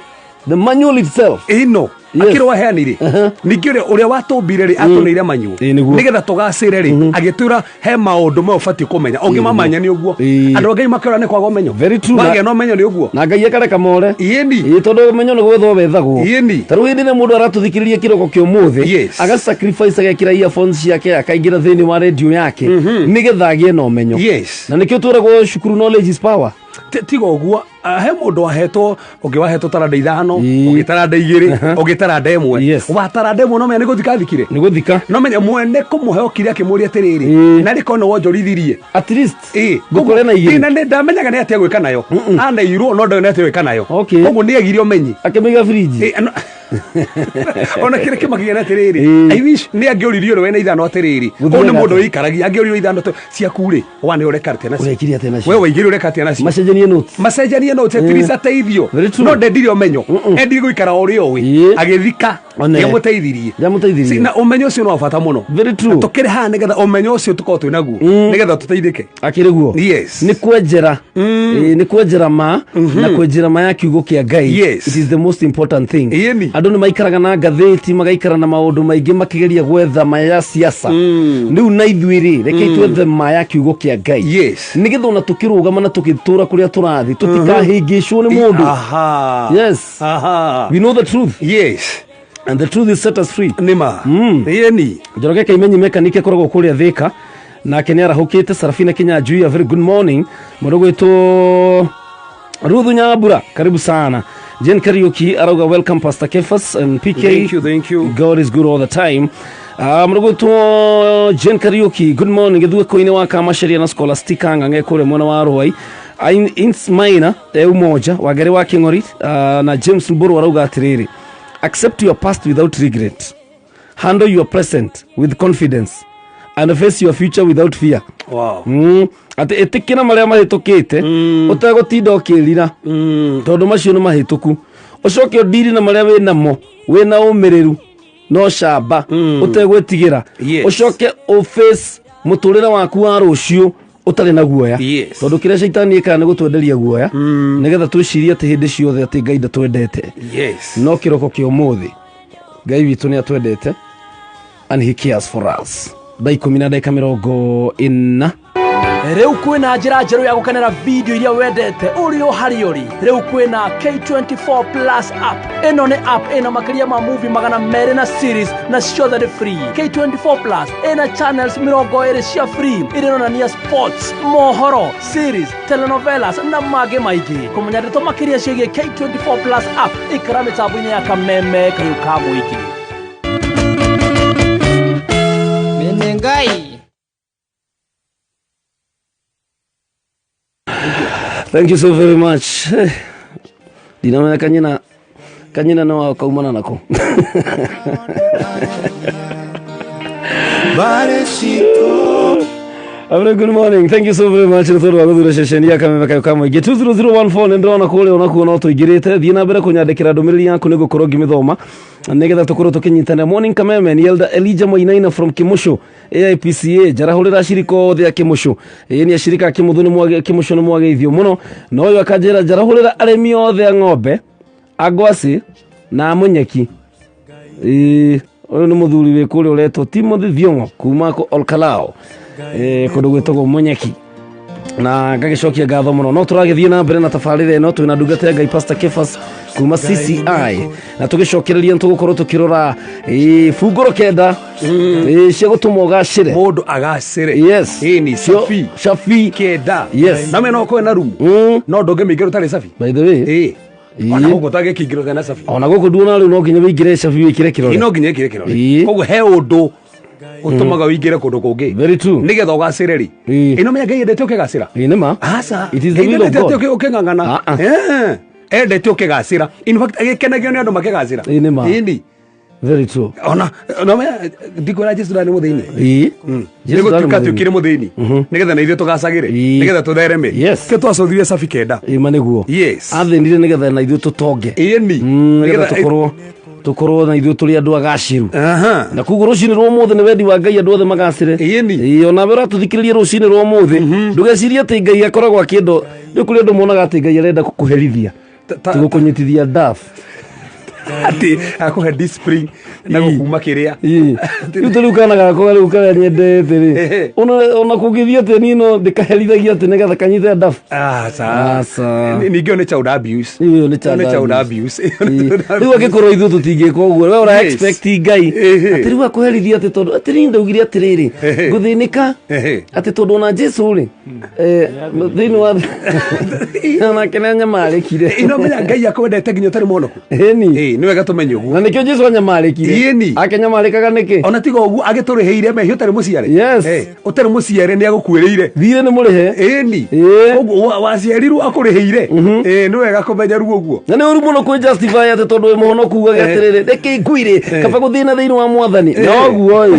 The manual itself. Ĩno. Yes. Akĩrĩ waheanire. Ningĩ ũrĩa watũmbire rĩ atũneire manyuo. Ĩĩ, nĩguo. Nĩgetha tũgacĩre rĩ agĩtwĩra he maũndũ maya ũbatiĩ kũmenya. Ũngĩmamanya nĩ ũguo. Ĩĩ. Andũ a Ngai makĩora nĩ kwaga ũmenyo. Very true. Wagĩa na ũmenyo nĩ ũguo. Na Ngai akareka more. Ĩni. Ĩĩ, tondũ ũmenyo nĩ gwethwo wethagwo. Ĩni. Ta rĩu hĩndĩ ĩrĩa mũndũ aratũthikĩrĩria kĩroko kĩa ũmũthĩ, Yes. aga sacrifice agekĩra earphones ciake akaingĩra thĩinĩ wa radio yake nĩgetha agĩe na ũmenyo. Yes. Na nĩkĩo twĩragwo cukuru knowledge is power. Tiga ũguo he mũndũ wahetwo ũngĩ wahetwo taranda 5 Ĩĩ. ũngĩ taranda 2 ũngĩ taranda 1 Yes. wa taranda 1 no menya nĩ gũthika athikire. Nĩ gũthika. No menya mwene kũmũhe okire akĩmũria atĩrĩrĩ Ĩĩ. na rĩkorwo nĩ wonjorithirie. At least. Ĩĩ. Ngũkore na 2. Thĩna nĩ ndamenyaga nĩ atĩa gwĩka nayo. Aneirwo no ndoĩ nĩ atĩa gwĩka nayo. Okay. Koguo nĩ agire ũmenyi. Akĩmĩiga fridge. Ĩĩ, ona kĩrĩa kĩmakinya nĩ atĩrĩrĩ Ĩĩ. I wish nĩ angĩoririo ũrĩa wĩna 5 atĩrĩrĩ Gũthiaga ũyũ nĩ mũndũ atĩa? wĩikaragia angĩoririo 5 ciaku rĩ wa nĩ ũreka atĩa nacio? Ũrekire atĩa nacio? We waigire ũreka atĩa nacio? Macenjanie notes. Macenjanie notes at least ateithio. Very true. No ndendire ũmenyo. Endire gũikara o ũrĩa ũĩ. Ĩĩ. Agĩthika. One. Nĩamũteithirie. Nĩamũteithirie. Si, na ũmenyo ũcio nĩ wa bata mũno. Very true. Na tũkĩrĩ haha nĩgetha ũmenyo ũcio tũkorwo twĩ naguo. Nĩgetha tũteithĩke. Akĩrĩ guo. Yes. Nĩ kwenjera. Ĩĩ, nĩ kwenjera ma na kwenjera ma ya kiugo kĩa Ngai. Yes. It is the most important thing. Ĩni. Andũ nĩ maikaraga na ngathĩti magaikara na maũndũ maingĩ makĩgeria gwetha ma ya siasa. Rĩu na ithuĩ rĩ rekei twethe ma ya kiugo kĩa Ngai. Yes. Nĩgetha ona tũkĩrũgama na tũgĩtũra kũrĩa tũrathiĩ tũtikahĩngĩcwo nĩ mũndũ. Aha. Yes. Aha. We know the truth. Yes. And the truth is set us free. Nĩma. Ĩni. Njoroge Kaimenyi mekanike akoragwo kũrĩa Thika nake nĩ arahũkĩte. Sarafina Kinyanjui, a very good morning. Mũndũ gwĩtwo Ruthu Nyambura, karibu sana. Jane Kariuki arauga welcome Pastor Kefas and PK. Thank you, thank you. God is good all the time. Mũndũ gwĩtwo Jane Kariuki, good morning. Gĩthueko-inĩ wa Kamaceria na Scholastica Ng'ang'e kũrĩa mwena wa Rwai. Ins Maina Umoja Wangari wa King'ori na James Mburu arauga atĩrĩrĩ, accept your past without regret, handle your present with confidence and face your future without fear. Wow. Atĩ ĩtĩkĩra marĩa mahĩtũkĩte ũtegũtinda ũkĩrira, tondũ macio nĩ mahĩtũku. Ũcoke ũndiri na marĩa wĩ namo wĩna ũmĩrĩru no camba ũtegwĩtigĩra. Ũcoke ũface mũtũrĩre waku wa rũciũ ũtarĩ na guoya. Tondũ kĩrĩa caitani ĩkaga nĩ gũtwenderia guoya, nĩgetha twĩcirie atĩ hĩndĩ ciothe atĩ Ngai ndatwendete. No kĩroko kĩa ũmũthĩ, Ngai witũ nĩ atwendete and he cares for us. Thaa 10:40. Rĩu kwĩna njĩra njerũ ya gũkenera video iria wendete ũrĩ o harĩa ũrĩ. Rĩu kwĩna K24 Plus app. Ĩno nĩ app ĩna makĩria ma movie 200 na series, na ciothe nĩ free. K24 Plus ĩna channels 20 cia free iria ironania sports, mohoro, series, telenovelas na mangĩ maingĩ. Kũmenya ndeto makĩria ciĩgiĩ K24 Plus app, ikara mĩtambo-inĩ ya Kameme Kayũ ka Mũingĩ. Menengai. Thank you so very much. Ndinamenya kanyina kanyina nĩ wao kaumana nako. A very good morning. Thank you so very much. Nĩ tondũ wa gũthura ceceni ya Kameme Kayũ ka Mũingĩ 20014. Nĩ ndĩrona kũrĩa onakuo no tũingĩrĩte. Thiĩ na mbere kũnyandĩkĩra ndũmĩrĩri yaku, nĩ ngũkorwo ngĩmĩthoma nĩgetha tũkorwo tũkĩnyitanĩra. Morning Kameme, ni Elder Elijah Moinaina from Kimushu AIPCA. Njarahũrĩra acirika othe a Kimushu. Ĩĩ, nĩ acirika a Kimuthu, nĩ mwage Kimushu, nĩ mwageithio mũno. Na ũyũ akanjĩra njarahũrĩra arĩmi othe a ng'ombe, a ngwacĩ na a mũnyeki. Ĩĩ, ũyũ nĩ mũthuri wĩ kũrĩa ũretwo Timothy Thiong'o kuma kũ Olkalao, kũndũ gwĩtagwo Mũnyeki, na ngagĩcokia ngatho mũno. No tũragĩthiĩ na mbere na tabarĩra ĩno, twĩna ndungata ya Ngai Pastor Kefas kuma CCI, na tũgĩcokereria nĩ tũgũkorwo tũkĩrora bungũro 9 cia gũtũma ũgacĩre. Mũndũ agacĩre. Yes. Ĩni. Cabi. Cabi. 9. Yes. Na mena ũkorwo na rumu no ndũngĩmĩingĩra ũtarĩ cabi. By the way. Ona gũkũ ũtangĩkĩingĩra ũtarĩ na cabi. Ona gũkũ nduona rĩu no nginya wĩingĩre cabi, wĩkĩre kĩrore. Ĩ, no nginya ĩkĩre kĩrore. Koguo he ũndũ ũtũmaga ũingĩre kũndũ kũngĩ. Very true. Nĩgetha ũgacĩre rĩ. Ĩno menya Ngai endete ũkĩgacĩra. Ĩ, nĩ ma. Aca. It is the Ngai will of ndendete God. ũkĩng'ang'ana. Ah, ah. Endete ũkĩgacĩra. In fact, agĩkenagio nĩ andũ makĩgacĩra. Ĩ, nĩ ma. Ĩni. Very true. Ona no menya ndikwĩra Jesu ndarĩ mũthĩni. Jesu Nĩ ndarĩ gũtuĩka mũthĩni. atuĩkire mũthĩni nĩgetha na ithuĩ tũgacagĩre, nĩgetha tũthereme. Kĩo twacũthire cabi 9. Ĩ, ma nĩguo. Yes. Athĩnire nĩgetha na ithuĩ tũtonge. Ĩni. Nĩgetha tũkorwo na ithuĩ tũrĩ andũ agacĩru. Na koguo rũcinĩ rwa ũmũthĩ nĩ wendi wa Ngai andũ othe magacĩre. Ĩĩ, onawe ũratũthikĩrĩria rũcinĩ rwa ũmũthĩ, ndũgecirie atĩ Ngai akoragwo akĩenda. Nĩ kũrĩ andũ monaga atĩ Ngai arenda gũkũherithia, tũgũkũnyitithia ndaf. Atĩ akũhe discipline na gũkuma kĩrĩa. Rĩu ta rĩu kana gakwa rĩu karĩa nyendete rĩ, ona kũngĩthiĩ atĩa, niĩ no ndĩkaherithagia atĩ nĩgetha kanyite ndabu. Aca. Aca. Ningĩ ĩyo nĩ child abuse. Ĩyo nĩ Ĩyo nĩ child abuse. Rĩu angĩkorwo ithuĩ tũtingĩka ũguo, we ũra Yes. expect Ngai atĩ rĩu akũherithia atĩ tondũ atĩ niĩ ndaugire atĩrĩrĩ, ngũthĩnĩka atĩ tondũ ona Jesu rĩ, thĩinĩ wa onake nĩ anyamarĩkire. Ĩno menya Ngai akwendete nginya ũtarĩ mũhonoku. Ĩni. Nĩ wega tũmenye ũguo. Na nĩkĩo Jesu anyamarĩkire. Ĩni. Akenyamarĩkaga nĩkĩ? Ona tiga ũguo, agĩtũrĩhĩire mehia ũtarĩ mũciare. Yes. Ũtarĩ mũciare nĩ agũkuĩrĩire. Thirĩ nĩ mũrĩhe. Ĩni. Koguo waciarirwo akũrĩhĩire. Nĩ wega kũmenya ruo ũguo. Na nĩ ũru mũno kwĩ justify atĩ tondũ wĩ mũhonoku ugage atĩrĩrĩ, reke nguirĩ kaba gũthĩna thĩinĩ wa mwathani. Noguo ĩ,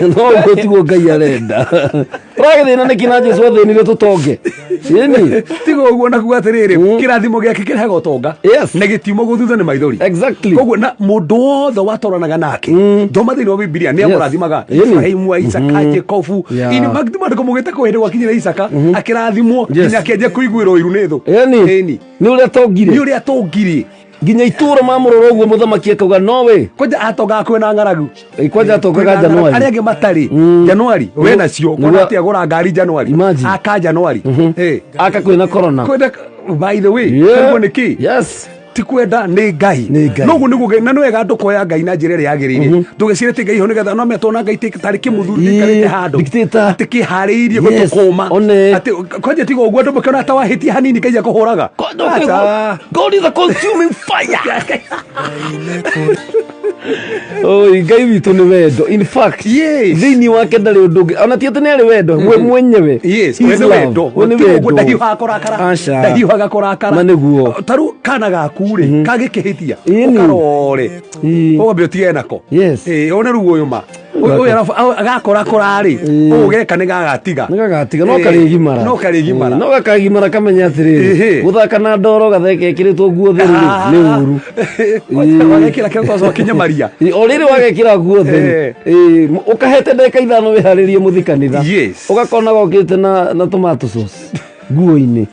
noguo tiguo Ngai arenda. Ũragĩthĩna nĩkĩ na Jesu athĩnire tũtonge? Ĩni. Tiga ũguo, na kuga atĩrĩrĩ, kĩrathimo gĩake kĩrehaga ũtonga. Yes. Na gĩtiuma gũthutha nĩ maithori. Exactly. Koguo na mũndũ wothe watwaranaga nake, thoma thĩinĩ wa Bibilia, nĩ amũrathimaga. Ĩni. Ibrahimu, Isaka, Jacobu. Yeah. Ini maandĩko mũgĩte kwĩ hĩndĩ gwakinyire Isaka akĩrathimwo nginya akĩanjia kũiguĩrwo iru nĩ thũ. Ĩni. Ĩni. Nĩ ũrĩa tongire. Nĩ ũrĩa tongire. Nginya itũra mamũrora ũguo, mũthamaki akauga nowe. Kwanja atongaga kwĩna ng'aragu. Kwanja atongaga Januari. Arĩa angĩ matarĩ Januari we nacio kona atĩ agũra ngari Januari, aka Januari. Aka kwĩna corona. Kwenda, by the way, Yeah. koguo nĩ kĩ? Yes. Ti kwenda nĩ Ngai. Nĩ Ngai. Noguo nĩguo Ngai, na nĩ wega andũ kuoya Ngai na njĩra ĩrĩa yagĩrĩire. Ndũgĩcire atĩ Ngai ho nĩgetha no metwo na Ngai tarĩ kĩmũthuri gĩikarĩte handũ. Dictator. Atĩ kĩharĩirie Yes. gũtũkũma. One. Atĩ kwanja tiga ũguo andũ makĩona ta wahĩtia hanini Ngai akũhũraga. Aca. God is a consuming fire. Oi, Ngai witũ nĩ wendo. In fact, Yes. thĩinĩ wake ndarĩ ũndũ ũngĩ. Ona ti atĩ nĩ arĩ wendo, we mwenyewe. Yes, He's we nĩ love. wendo. We nĩ Ti ũguo wendo. ndahiũhaga kũrakara. Aca. Ndahiũhaga kũrakara. Ma nĩguo. Ta rĩu kana gaku rĩ, kagĩkĩhĩtia, Ĩni. ũkarore. Ĩĩ. Ũkambe ũtigane nako. Yes. Ĩĩ, one rĩu ũyũ ma. Ũyũ ũyũ arabu agakorakora rĩ, ũũ geka nĩ gagatiga. Nĩ gagatiga no Ĩĩ, karĩgimara. No karĩgimara. Ĩĩ, No gakagimara kamenya atĩrĩrĩ. Ĩhĩ. Gũthaka na ndoro gatheke ekĩrĩtwo nguo theru rĩ, nĩ ũru. Kwanja wagekĩra kĩrĩa twacoka kĩnyamaria. Ĩĩ, o rĩrĩ wagekĩra nguo theru. Eh. Ĩĩ, ũkahete ndagĩka ithano wĩharĩrie mũthi kanitha. Yes. Ũgakona gokĩte na tomato sauce nguo-inĩ.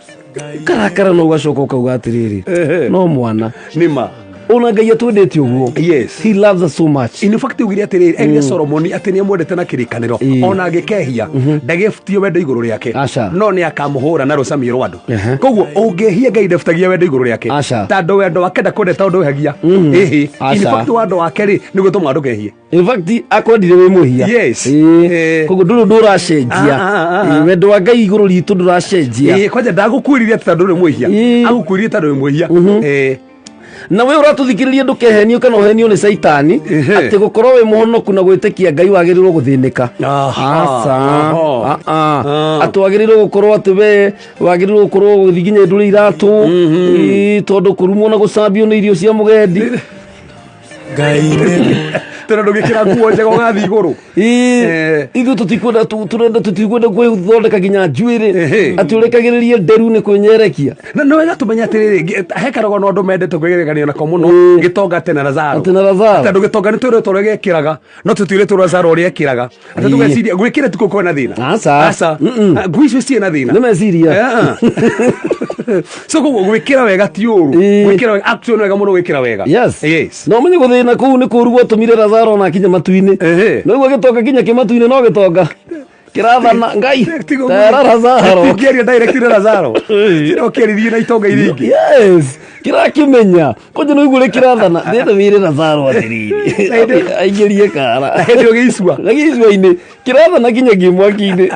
Karakara no ũgacoka ũkauga atĩrĩrĩ. Ehe. No mwana. Nĩ ma. Ona Ngai atwendete ũguo. Yes. He loves us so much. In fact ugire atĩrĩrĩ, erire Solomoni atĩ nĩ amwendete na kĩrĩkanĩro Ĩĩ. ona angĩkehia ndagĩbutie wendo igũrũ rĩake Aca. no nĩ akamũhũra na rũcamiũ rwa andũ. Ehe. Koguo ũngĩhia Ngai ndabutagia wendo igũrũ rĩake Aca. tondũ wendo wake ndakwendete tondũ wĩhagia. Ĩhĩ. In Aca. fact wendo wake rĩ nĩguo tũmaga ndũkehie. In fact akwendire wĩ mwĩhia. Yes. Ĩĩ. Ĩĩ. Koguo ndũrĩ ũndũ ũracenjia. Ah, ah, ah, ah. Ĩĩ, wendo wa Ngai igũrũ ritũ ndũracenjia. Ĩĩ, kwanja ndagũkuĩrire atĩ tondũ ũrĩ mwĩhia. Ĩĩ. Agũkuĩrire tondũ wĩ mwĩhia. Ĩĩ. Na we ũratũthikĩrĩria ndũkehenio kana ũhenio nĩ caitani Ehe. atĩ gũkorwo wĩ mũhonoku na gwĩtĩkia Ngai wagĩrĩirwo gũthĩnĩka. Aha, Aca. aha. Ah, ah. Ah. Atĩ wagĩrĩirwo gũkorwo atĩ we wagĩrĩirwo gũkorwo ũgĩthiĩ nginya ndũrĩ iratũ. Ĩĩ, tondũ kũrumwo na gũcambio nĩ irio cia mũgendi. Ngai nĩ Tondũ ndũgĩkĩra nguo njega ũgathiĩ igũrũ. Ĩĩ, Eh. ithuĩ tũtikwenda tũrenda tũtikwenda gwĩthondeka nginya njuĩrĩ Ehe. atĩ ũrekagĩrĩrie nderu nĩ kwĩnyerekia. Na nĩ wega tũmenye atĩrĩrĩ, he karũgano andũ mendete kwĩgerekania nako mũno, Ĩĩ. gĩtonga tene Lazaro. Atĩ na Lazaro. Tondũ gĩtonga nĩ twĩrĩtwo ũrĩa gĩekĩraga, no tũtiũrĩtwo Lazaro ũrĩa ekĩraga. Atĩ Ĩĩ. tũgeciria gwĩkĩra ti gũkorwo na thĩna. Aca. Aca. Mm-mm. Ah, nguo icio ciĩ na thĩna. Nĩ meciria. Eh, ah. So koguo gwĩkĩra wega ti ũru. Ĩĩ. Gwĩkĩra wega, actually nĩ wega mũno gwĩkĩra wega. Yes. Yes. No menye gũthĩna kũu nĩ kũru gwatũmire Lazaro ona akinye matu-inĩ. Ehe. No igua gĩtonga kinya kĩmatu-inĩ no gĩtonga kĩrathana Ngai Tiga ũguo. tera Lazaro. Ũngĩaria direct na Lazaro. Tira ũkĩarithie na itonga iria ingĩ. Yes. Kĩrakĩmenya kwanja no igua kĩrathana ndĩrenda wĩre Lazaro atĩrĩrĩ aingĩrie kara. Na hĩndĩ ĩyo gĩicua. Na gĩicua-inĩ kĩrathana nginya kĩ mwaki-inĩ.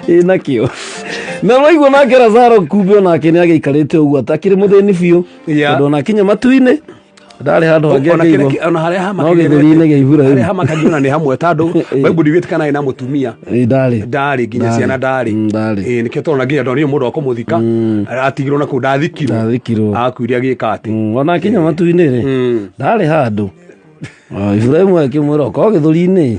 Ĩ nakĩo. Na waigua nake Lazaro kumbe onake nĩ agĩikarĩte ũguo atakĩrĩ mũthĩni biũ. Yeah. Tondũ ona akinya matu-inĩ ndarĩ handũ hangĩ Ona angĩigwo. ona harĩa No hamakagia gĩthũri-inĩ gĩa Iburahĩmu. harĩa hamakagia ona nĩ hamwe tondũ Bible ndĩgĩte kana arĩ na mũtumia. Ĩ, ndarĩ. Ndarĩ nginya Ndarĩ. ciana ndarĩ. Ndarĩ. Ĩ, nĩkĩo tũrona nginya ndonire mũndũ wa kũmũthika atigirwo na kũu ndathikirwo. Ndathikirwo. Akuire agĩka atĩ. Ona akinya matu-inĩ rĩ ndarĩ handũ. Iburahĩmu akĩmwĩra okorwo gĩthũri-inĩ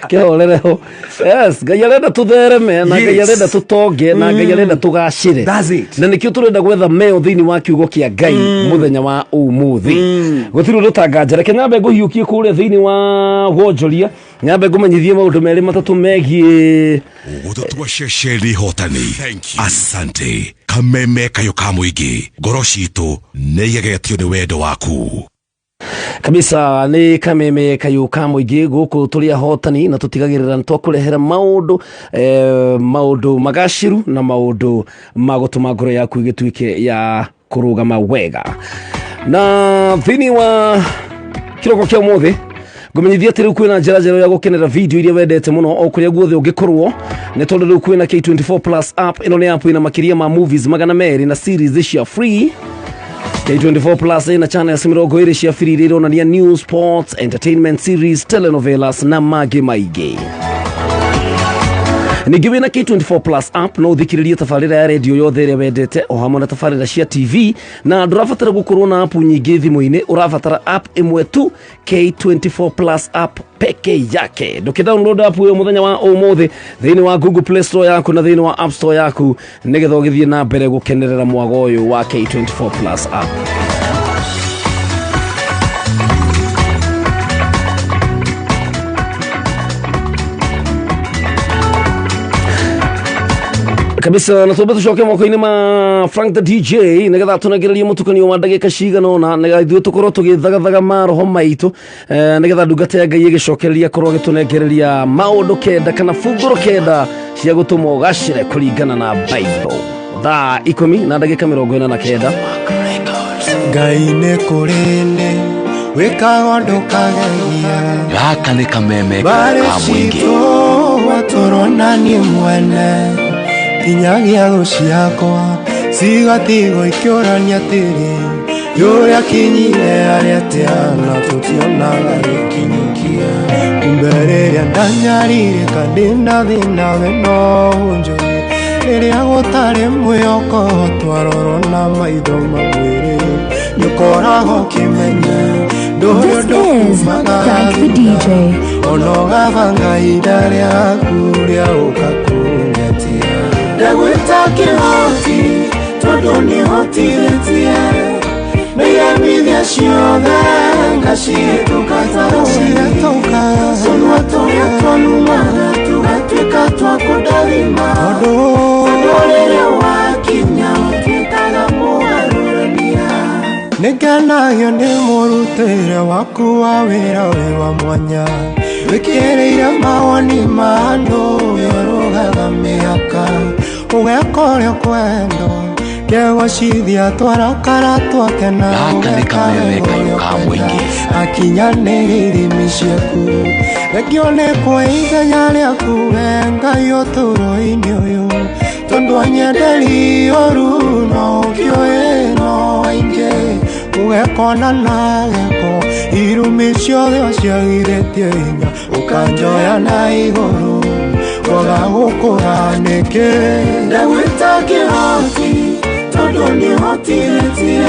kĩhorereho. Yes, Ngai arenda tũthereme na Ngai Yes. arenda tũtonge na Ngai arenda tũgacĩre. That's it. Na nĩkĩo tũrenda gwetha meo thĩinĩ wa kiugo kĩa Ngai mũthenya wa ũmũthĩ. Gũtirĩ ũndũ tanganja. Reke nyambe ngũhiũkie kũrĩa thĩinĩ wa wonjoria, nyambe ngũmenyithie maũndũ merĩ matatũ megiĩ Gũtũtua ceceni hotani. Asante. Kameme kayo ka mũingĩ. Ngoro citũ nĩ igegetio nĩ wendo waku. Kabisa nĩ kameme kayũ ka mũingĩ gũkũ tũrĩ ahotani na tũtigagĩrĩra nĩ twakũrehera maũndũ maũndũ magacĩru na maũndũ ma gũtũma ngoro yaku ĩgĩtuĩke ya kũrũgama wega. Na thĩinĩ wa kĩroko kĩa ũmũthĩ ngũmenyithia atĩ rĩu kwĩna njĩra njerũ ya gũkenera video iria wendete mũno o kũrĩa guothe ũngĩkorwo, nĩ tondũ rĩu kwĩna K24 Plus app. Ĩno nĩ app ĩna makĩria ma movies 200 na series cia free. K24 Plus ĩna channels 20 cia free iria ironania news, sports, entertainment series, telenovelas na mangĩ maingĩ. Ningĩ wĩna K24 Plus app no ũthikĩrĩrie tabarĩra ya redio yothe ĩrĩa wendete o hamwe na tabarĩra cia TV, na ndũrabatara gũkorwo na app nyingĩ thimũ-inĩ, ũrabatara app ĩmwe tu, K24 Plus app peke yake. Ndũkĩ download app ĩyo mũthenya wa ũmũthĩ thĩinĩ wa Google Play Store yaku na thĩinĩ wa App Store yaku nĩgetha ũgĩthiĩ na mbere gũkenerera mwago ũyũ wa K24 Plus app. Kabisa, na twambe tũcoke moko-inĩ ma Frank the DJ nĩgetha tũnengererie mũtukanio wa ndagĩka cigana ũna nĩgetha ithuĩ tũkorwo tũgĩthagathaga maroho maitũ, nĩgetha ndungata ya Ngai ĩgĩcokereria korwo ĩgĩtũnengereria maũndũ kenda kana bungũro kenda cia gũtũma ũgacĩre kũringana na Bible. Thaa 10 na ndagĩka 49. Ngai nĩ kũrĩ ndĩ wĩkaga ndũkagegia. Gaka nĩ kameme Mbarĩ ka mũingĩ. citũ watũrwo na niĩ mwene nginyagia thũ ciakwa cigatigwo ikĩũrania atĩrĩ Yũrĩa akinyire arĩa atĩa na tũtionaga gĩkinyũkia. Kumbe rĩrĩa ndanyarirĩka ndĩna thĩna we no ũnjũĩ. Rĩrĩa gũtarĩ mwĩhoko twarorwo na maitho ma mwĩrĩ nĩũkoragwo ũkĩmenya ndũrĩ This ũndũ is umaga Frank the DJ. ona ũgabanga ihinda rĩaku rĩa ũka kũngetia. Ndagwĩta kĩhoti tondũ nĩhotithĩtie nĩgemithia ciothe ngacihĩtũka ta rũĩ. Tũnua tũrĩa twanumaga tũgatuĩka twa kũndathima tondũ rĩrĩa wakinya ũtuĩkaga mũgarũrania. Nĩngenagio nĩ mũrutĩre waku wa wĩra wĩ wa mwanya wĩkĩrĩire mawoni ma andũ ũrũgaga mĩhaka ũgeka ũrĩa ũkwenda kegocithia twarakara twakena Gaka nĩ kameme kayũ ka mũingĩ. akinyanĩria ithimi ciaku thengio nĩ kwa ithenya rĩaku we Ngai ũtũũro-inĩ ũyũ tondũ anyenderi ũru no ũkĩũĩ no aingĩ ũgekona na gĩko irumi ciothe ũciagithĩtie hinya ũkanjoya na igũrũ kwaga gũkũra nĩkĩ. Ndagwĩta kĩhoti tondũ nĩhotithĩtie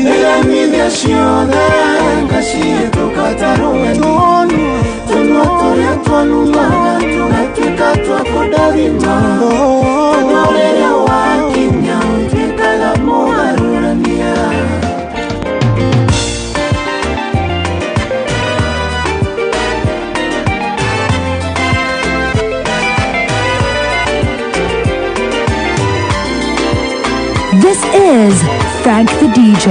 nĩgemithia ciothe ngacihĩtũka ta rũĩ. Tũnua tũrĩa twanumaga tũgatuĩka twa kũndathima tondũ rĩrĩa wakinya ũtuĩkaga mũgarũrania. This is Frank the DJ.